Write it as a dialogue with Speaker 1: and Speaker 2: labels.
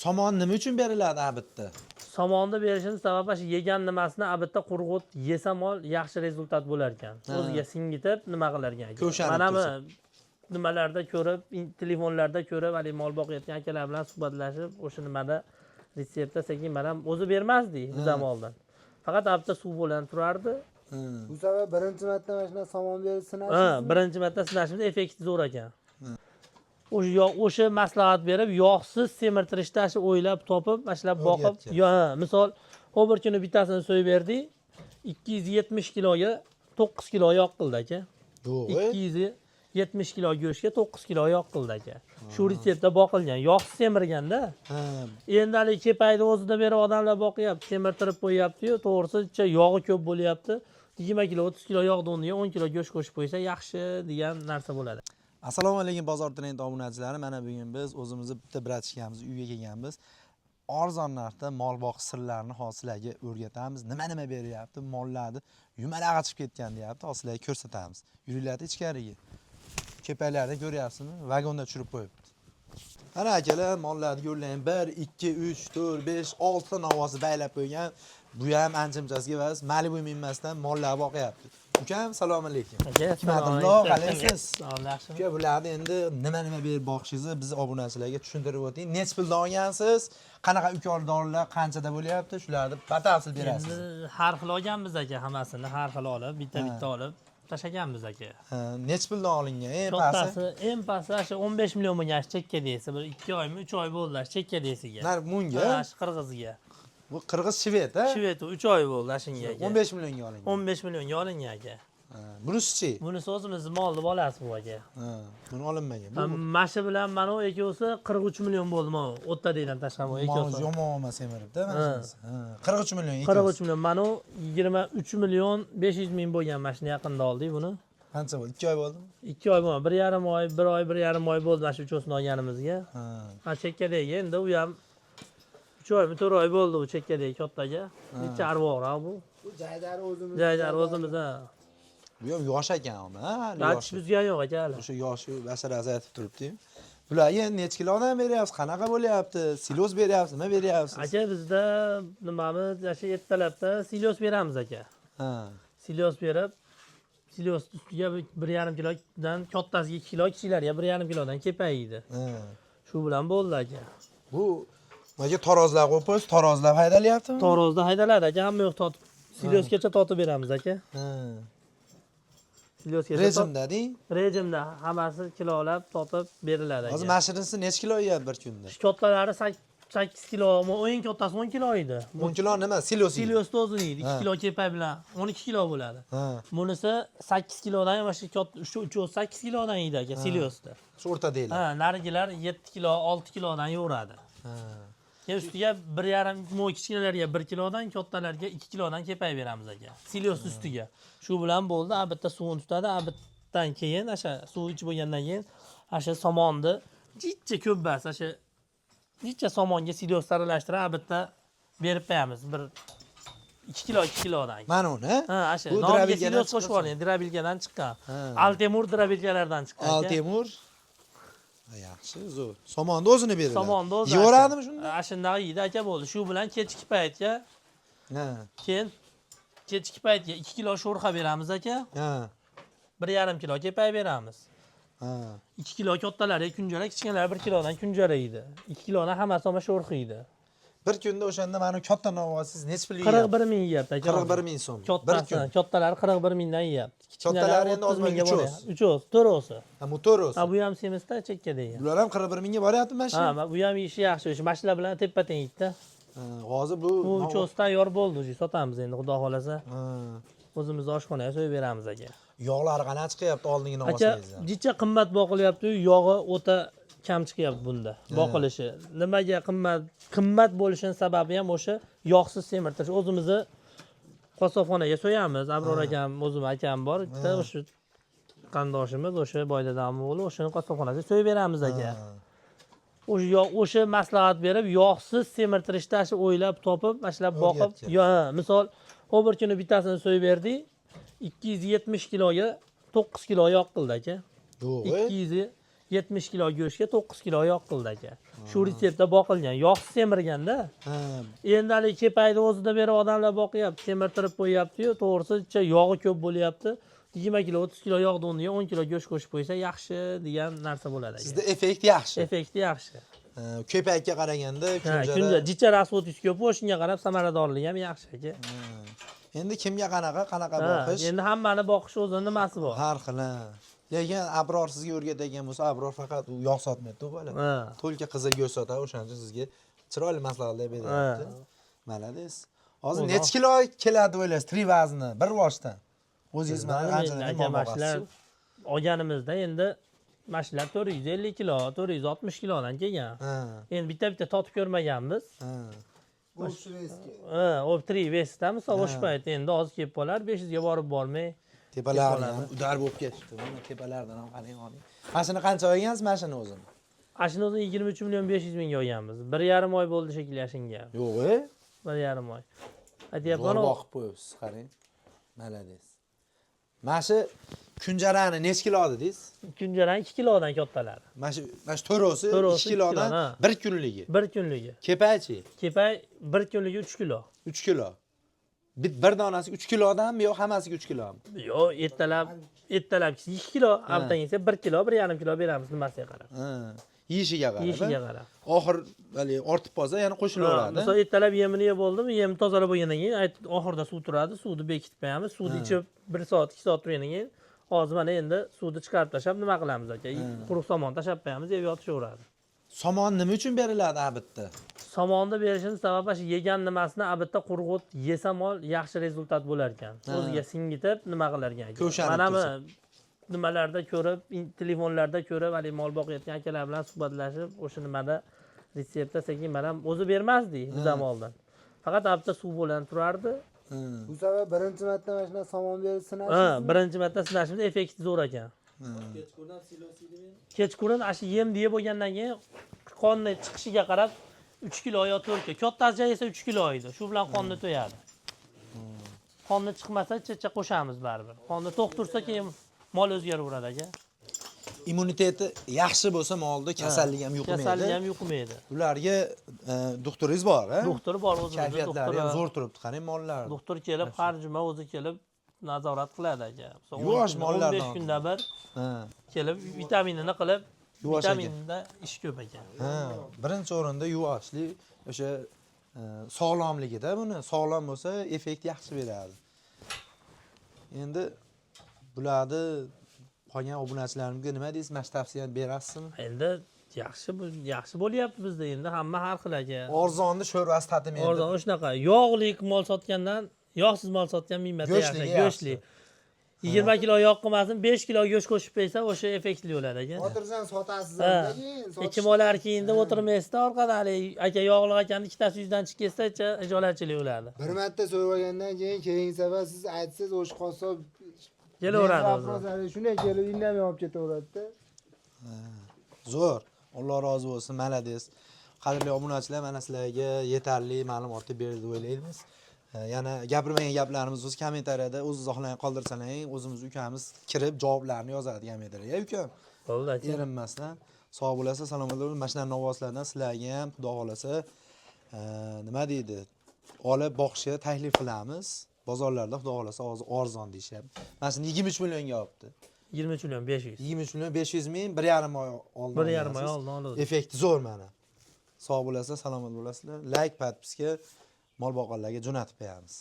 Speaker 1: Somon nima uchun beriladi abitda?
Speaker 2: Somonni berishini sababi shu yegan nimasini abitda qurg'ut yesa mol yaxshi результат bo'lar ekan. O'ziga singitib nima qilar ekan.
Speaker 1: Ko'shanib
Speaker 2: Manami
Speaker 1: tursa.
Speaker 2: nimalarda ko'rib, telefonlarda ko'rib, haligi mol boqayotgan akalar bilan suhbatlashib, o'sha nimada retseptda sekin mana o'zi bermasdik biz ham oldin. Faqat abitda suv bilan turardi.
Speaker 3: Bu safar birinchi marta mana shunaqa somon berib
Speaker 2: Ha,
Speaker 3: sinashizmi?
Speaker 2: birinchi marta sinashimizda effekti zo'r ekan. O'sha o'sha maslahat berib, yog'siz semirtirishda shu o'ylab topib, mana shular boqib,
Speaker 1: O'rgatgan.
Speaker 2: yo, ha, misol, o bir kuni bittasini so'yib berdik, 270 kiloga 9 kilo yog' qildi aka.
Speaker 1: Yo'q.
Speaker 2: 270 kilo go'shtga 9 kilo yog' qildi aka. Shu retseptda boqilgan, yog'siz semirganda. Endi haligi kepayni o'zida berib odamlar boqyapti, semirtirib qo'yyapti-yu, to'g'risi yog'i ko'p bo'lyapti. 20 kilo, 30 kilo yog'ni o'rniga 10 kilo go'sht qo'shib qo'ysa yaxshi degan narsa bo'ladi.
Speaker 1: Assalomu alaykum Bozor Trend obunachilari. Mana bugun biz o'zimizni bitta братишка miz uyga kelganmiz. Arzon narxda mol boqish sirlarini hozir sizlarga o'rgatamiz. Nima-nima beryapti, mollarni yumalag'i chiqib ketgan deyapti. Hozir sizlarga ko'rsatamiz. Yuringlar ichkariga. Kepaklarni ko'ryapsizmi? Vagonda tushirib qo'yibdi. Mana akalar, mollarni ko'rlang. 1, 2, 3, 4, 5, 6 ta novvosi baylab qo'ygan. Bu ham ancha-munchasiga emas, Malibu minmasdan mollar boqyapti. Ukam, assalomu alaykum.
Speaker 2: Aka,
Speaker 1: Hikmatullo,
Speaker 2: assalomu alaykum.
Speaker 1: qalaysiz?
Speaker 2: Sog' yaxshimi?
Speaker 1: Uka, bularni endi nima-nima berib boqishingizni biz obunachilarga tushuntirib o'ting. Necha puldan olgansiz? Qanaqa ukol dorilar qanchada bo'lyapti? Shularni batafsil berasiz.
Speaker 2: Endi har xil olganmiz aka, hammasini har xil olib, bitta-bitta olib tashlaganmiz aka.
Speaker 1: Ha, necha puldan olingan? Eng pasti?
Speaker 2: Kattasi, eng pasti shu 15 million bo'lgan shu chekkadagi, bir 2 oymi, 3 oy bo'ldi shu chekkadagisiga.
Speaker 1: Nar bunga?
Speaker 2: Ha, shu qirg'izga.
Speaker 1: Bu qirg'iz shved, ha?
Speaker 2: Shved 3 oy bo'ldi shunga aka.
Speaker 1: 15 millionga olingan.
Speaker 2: 15 millionga olingan aka.
Speaker 1: Ha, bunisichi?
Speaker 2: Bunisi o'zimizni molni bolasi bu aka.
Speaker 1: Ha, buni olinmagan. Bu
Speaker 2: Mana bilan mana u ikkovsi 43 million bo'ldi mana o'rtadagidan tashqari bu
Speaker 1: mol
Speaker 2: ikkovsi.
Speaker 1: yomon emas semiribdi, mana shunisi. Ha, 43 million ikkovsi.
Speaker 2: 43 million. Mana u 23 million 500 ming bo'lgan mana shuni yaqinda oldik buni.
Speaker 1: Qancha bo'ldi? 2 oy bo'ldimi?
Speaker 2: 2 oy bo'lmadi. 1,5 oy, 1 oy, 1,5 oy bo'ldi mana shu uchovsini olganimizga.
Speaker 1: Ha.
Speaker 2: Mana chekkadagi endi u ham 3 oymi, 4 oy bo'ldi bu chekkadagi kattaga. Necha arvoqroq bu.
Speaker 3: Bu jaydari o'zimiz.
Speaker 2: Jaydari o'zimiz ha.
Speaker 1: Bu ham yosh ekan, ama, ha? Hali
Speaker 2: Hali
Speaker 1: yosh.
Speaker 2: tish buzgan yo'q aka hali.
Speaker 1: O'sha yoshi basharasi aytib turibdi. Bularga endi necha kilodan beryapsiz? Qanaqa bo'lyapti? Silos beryapsiz, nima beryapsiz?
Speaker 2: Aka, bizda nimamiz, shu ertalabda silos beramiz aka. Silos berib, silos ustiga 1,5 kilodan kattasiga 2 kilo, kichiklariga 1,5 kilodan kepaydi. Shu bilan bo'ldi aka.
Speaker 1: Bu nimaga tarozlar qo'yib qo'yasiz? Tarozlar haydalyaptimi?
Speaker 2: Tarozda haydaladi aka, hamma yoq totib, silosgacha totib beramiz aka. Silosgacha
Speaker 1: Rejimda deng.
Speaker 2: Rejimda hammasi kilolab totib beriladi
Speaker 1: Hozir
Speaker 2: aka.
Speaker 1: mashinasi necha kilo yeyapti bir kunda?
Speaker 2: Shu kattalari 8 kilo, eng kattasi 10 kilo edi.
Speaker 1: 10 kilo nima? Silos yeydi.
Speaker 2: Silosni o'zini yeydi. 2 kilo kepak bilan 12 kilo bo'ladi. Bunisi 8 kilodan, mana shu katta shu uchovi 8 kilodan yeydi aka silosda.
Speaker 1: Shu o'rtadagilar.
Speaker 2: Ha, narigilar 7 kilo, 6 kilodan yo'radi. Keyin ustiga 1,5 mo kichkinalarga 1 kilodan, kattalarga 2 kilodan kepak beramiz aka. Silos ustiga. Shu bilan bo'ldi, albatta suvini tutadi, albattadan keyin o'sha suv ichib bo'lgandan keyin o'sha somonni jicha ko'p o'sha necha somonga silos aralashtirib albatta berib qo'yamiz. Bir 2 kilo, 2 kilodan.
Speaker 1: Mana uni.
Speaker 2: Ha, o'sha
Speaker 1: Bu
Speaker 2: nomiga
Speaker 1: дробилка dan
Speaker 2: silos qo'shib
Speaker 1: chiqqan.
Speaker 2: yuboring, дробилка dan chiqqan. Altemur дробилка lardan chiqqan aka.
Speaker 1: Altemur. Ha, yaxshi, zo'r. Somonni o'zini beriladi.
Speaker 2: Somonni o'zi.
Speaker 1: Yeyaveradimi shunda?
Speaker 2: Ha, shunday yeydi aka, bo'ldi. Shu bilan kechki paytga keyin kechki paytga 2 kilo sho'rxa beramiz aka. 1,5 kilo kepak beramiz. 2 kilo kattalariga kunjara, kichkinalar 1 kilodan kunjara yeydi. 2 kilodan hammasi olma sho'rxa yeydi.
Speaker 1: Bir kunda o'shanda mana katta novvoysiz necha pul yeyapti?
Speaker 2: 41 ming yeyapti aka.
Speaker 1: 41 ming so'm. Bir
Speaker 2: Kattasi,
Speaker 1: kun.
Speaker 2: kattalari 41 mingdan yeyapti.
Speaker 1: Kattalari
Speaker 2: Kichkinalari
Speaker 1: endi
Speaker 2: 30
Speaker 1: ozma
Speaker 2: mingga
Speaker 1: uch o'z.
Speaker 2: boryapti. 3 o'z, 4 o'zi.
Speaker 1: Ha, bu to'rt o'zi.
Speaker 2: Ha, bu ham semizda chekkadagi.
Speaker 1: Bular ham 41 mingga boryaptimi mana shu?
Speaker 2: Ha, bu ham ishi yaxshi. O'sha mashina bilan teppa teng yeydi.
Speaker 1: Ha, hozir bu
Speaker 2: Bu uch o'z tayyor bo'ldi, уже sotamiz endi, xudo xohlasa.
Speaker 1: Ha.
Speaker 2: O'zimizni oshxonaga so'yib beramiz aka.
Speaker 1: Yog'lari qanaqa chiqyapti oldingi
Speaker 2: Aka,
Speaker 1: novvoysingizdan?
Speaker 2: jicha qimmat boqilyapti, yog'i o'ta kam chiqyapti bunda boqilishi. Nimaga qimmat? Qimmat bo'lishini sababi ham o'sha yog'siz semirtirish. O'zimizni qassobxonaga so'yamiz. Abror akam, o'zim akam bor, bitta o'sha qarindoshimiz, o'sha boydadam o'g'li, o'shani qassobxonasiga so'yib beramiz aka. O'sha yog', o'sha maslahat berib, yog'siz semirtirishda shu o'ylab topib, mana shular boqib,
Speaker 1: O'rgatgan.
Speaker 2: yo, ha, misol, o bir kuni bittasini so'yib berdik, 270 kiloga 9 kilo yog' qildi aka.
Speaker 1: Yo'q.
Speaker 2: 270 70 kilo go'shtga 9 kilo yog' qildi aka. Shu retseptda boqilgan. Yog'siz semirganda.
Speaker 1: Ha,
Speaker 2: Endi haligi kepayni o'zida berib odamlar boqyapti, semirtirib qo'yyapti-yu, to'g'risi yog'i ko'p bo'lyapti. 20 kilo, 30 kilo yog'ni o'rniga 10 kilo go'sht qo'shib qo'ysa yaxshi degan narsa bo'ladi aka.
Speaker 1: Sizda effekt yaxshi.
Speaker 2: Effekti yaxshi.
Speaker 1: Ha, ko'pakka qaraganda
Speaker 2: Ha,
Speaker 1: kunjara.
Speaker 2: kunjara jicha расход ingiz ko'p, shunga qarab samaradorligi ham yaxshi aka.
Speaker 1: Endi kimga qanaqa, qanaqa
Speaker 2: Ha,
Speaker 1: boqish
Speaker 2: endi hammani boqish o'zini nimasi bor.
Speaker 1: har xil. Ha. Lekin Abror sizga o'rgatadigan bo'lsa, Abror faqat u yog' sotmaydi u bola.
Speaker 2: Ha.
Speaker 1: To'lka qizil go'sht sotadi, o'shaning uchun sizga chiroyli maslahatlar beryapti.
Speaker 2: Ha.
Speaker 1: Молодец. Hozir
Speaker 2: O'zi-
Speaker 1: necha kilo keladi deb o'ylaysiz три vazni bir boshdan? O'zingiz mana
Speaker 2: Bilmadim endi
Speaker 1: qanchadan
Speaker 2: aka,
Speaker 1: mol
Speaker 2: mana shular
Speaker 1: boqasiz?
Speaker 2: olganimizda endi mana shular 450 kilo, 460 kilodan kelgan.
Speaker 1: Ha.
Speaker 2: Endi bitta-bitta totib ko'rmaganmiz.
Speaker 1: Ha.
Speaker 3: Общий вес ga.
Speaker 2: Ha, o 3 вес da misol o'sha
Speaker 1: Ha.
Speaker 2: payt endi hozir kelib qolar 500 ga borib bormay.
Speaker 1: Tepalari
Speaker 2: Kelib
Speaker 1: ham удар bo'lib ketibdi. Mana tepalardan ham qarang, oling. Mana shuni qancha olgansiz mana shuni o'zini?
Speaker 2: Ana shuni o'zini 23 million 500 mingga olganmiz. 1,5 oy bo'ldi shekilli yashinga.
Speaker 1: Yo'q, e?
Speaker 2: 1,5 oy.
Speaker 1: Zo'r
Speaker 2: Aytyapman,
Speaker 1: boqib qo'yibsiz, qarang. Молодец. Mana shu kunjarani necha kilo dedingiz?
Speaker 2: Kunjarani 2 kilodan kattalari.
Speaker 1: Mana shu to'rosi
Speaker 2: To'rosi
Speaker 1: 2 kilodan
Speaker 2: 2 kilo, ha.
Speaker 1: bir kunligi.
Speaker 2: Bir kunligi.
Speaker 1: Kepaychi
Speaker 2: Kepay bir kunligi 3 kilo.
Speaker 1: 3 kilo. Bir donasi 3 kilodanmi yo hammasiga 3 kilomi?
Speaker 2: Yo'q, ertalab 2 kilo, ertangi 1 kilo, 1,5 kilo beramiz nimasiga qarab.
Speaker 1: Ha. Yeyishiga qarab.
Speaker 2: Yeyishiga qarab.
Speaker 1: Oxir haligi ortib qolsa yana qo'shilaveradi.
Speaker 2: Misol ertalab yemini yeb bo'ldimi, yem tozalab bo'lgandan keyin oxirida suv turadi, suvni bekitib qo'yamiz. Suvni ichib 1 soat, 2 soat turgandan keyin hozir mana endi suvni chiqarib tashlab nima qilamiz aka? Quruq somon tashlab qo'yamiz, yeb yotishaveradi.
Speaker 1: Somon nima uchun beriladi abitda?
Speaker 2: Somonni berishini sababi shu yegan nimasini abitda qurg'ut yesa mol yaxshi результат bo'lar ekan. O'ziga singitib nima qilar ekan.
Speaker 1: Ko'shanib
Speaker 2: Mana bu
Speaker 1: tursa.
Speaker 2: nimalarda ko'rib, telefonlarda ko'rib, haligi mol boqayotgan akalar bilan suhbatlashib, o'sha nimada retseptda sekin mana o'zi bermasdik biz ham oldin. Faqat abitda suv bilan turardi.
Speaker 3: Bu safar birinchi marta mana shunaqa somon berib
Speaker 2: Ha,
Speaker 3: sinashizmi?
Speaker 2: birinchi marta sinashimda effekti zo'r ekan. Kechqurun ana shu yem yeb bo'lgandan keyin qonni chiqishiga qarab 3 kilo yo 4 kilo. Kattasi esa 3 kilo edi. Shu bilan qonni to'yadi. Qonni chiqmasa checha qo'shamiz baribir. Qonni to'q tursa keyin mol o'zgaraveradi aka.
Speaker 1: Immuniteti yaxshi bo'lsa molda kasallik ham yuqmaydi.
Speaker 2: Kasallik ham yuqmaydi.
Speaker 1: Ularga doktoringiz bor, ha?
Speaker 2: Doktor bor o'zimizda
Speaker 1: Kayfiyatlari ham
Speaker 2: doktor.
Speaker 1: zo'r turibdi, qarang mollar.
Speaker 2: Doktor kelib har juma o'zi kelib nazorat qiladi aka. Misol
Speaker 1: Yuvosh mollardan
Speaker 2: 15 kunda bir
Speaker 1: Ha.
Speaker 2: kelib vitaminini qilib,
Speaker 1: Yuvosh ekan.
Speaker 2: vitaminda ish ko'p ekan.
Speaker 1: Ha, birinchi o'rinda yuvoshlik, o'sha sog'lomligida buni sog'lom bo'lsa effekt yaxshi beradi. Endi bularni qolgan obunachilarimizga nima deysiz? Mana shu tavsiyani berasizmi?
Speaker 2: Endi yaxshi bu yaxshi bo'lyapti bizda endi hamma har xil aka.
Speaker 1: Arzonni sho'rvasi tatimaydi.
Speaker 2: Arzon shunaqa. Yog'li mol sotgandan yog'siz mol sotgan ming marta yaxshi.
Speaker 1: Go'shtligi yaxshi.
Speaker 2: Go'shtli. 20 kilo yog' qilmasin, 5 kilo go'sht qo'shib bersa o'sha effektli bo'ladi aka.
Speaker 3: Xotirjam sotasiz
Speaker 2: Ha.
Speaker 3: keyin sotish.
Speaker 2: Kim olar keyin deb o'tirmaysizda orqadan haligi aka yog'liq ekan ikkitasi yuzdan chiqib ketsa hijolatchilik bo'ladi.
Speaker 3: Bir marta so'yib olgandan keyin keyingi safar siz aytsangiz o'sha qassob
Speaker 2: Kelaveradi o'zi.
Speaker 3: Вопрос, shunday kelib indamay olib ketaveradida.
Speaker 1: Zo'r. Alloh rozi bo'lsin, молодец. Qadrli obunachilar, mana sizlarga yetarli ma'lumotni berdi deb o'ylaymiz. Yana gapirmagan gaplarimiz bo'lsa kommentariyada o'z izohlaringni qoldirsalaring, o'zimiz ukamiz kirib javoblarni yozadi kommentariyaga. Ukam,
Speaker 2: Bo'ldi aka.
Speaker 1: erinmasdan sog' bo'lasiz, salomat bo'ling. Mana shunaqa novvoslardan sizlarga ham xudo xohlasa, nima deydi, olib boqishga taklif qilamiz. Bozorlarda xudo xohlasa hozir arzon deyishyapti. Mana shuni 23 millionga olibdi.
Speaker 2: 23 million 500.
Speaker 1: 23 million 500 ming, 1,5 oy oldin.
Speaker 2: 1,5 oy
Speaker 1: olgansiz.
Speaker 2: oldin oluvdim.
Speaker 1: Effekti zo'r mana. Sog' bo'lasizlar, salomat bo'lasizlar. Like, подписка mol boqqanlarga jo'natib qo'yamiz.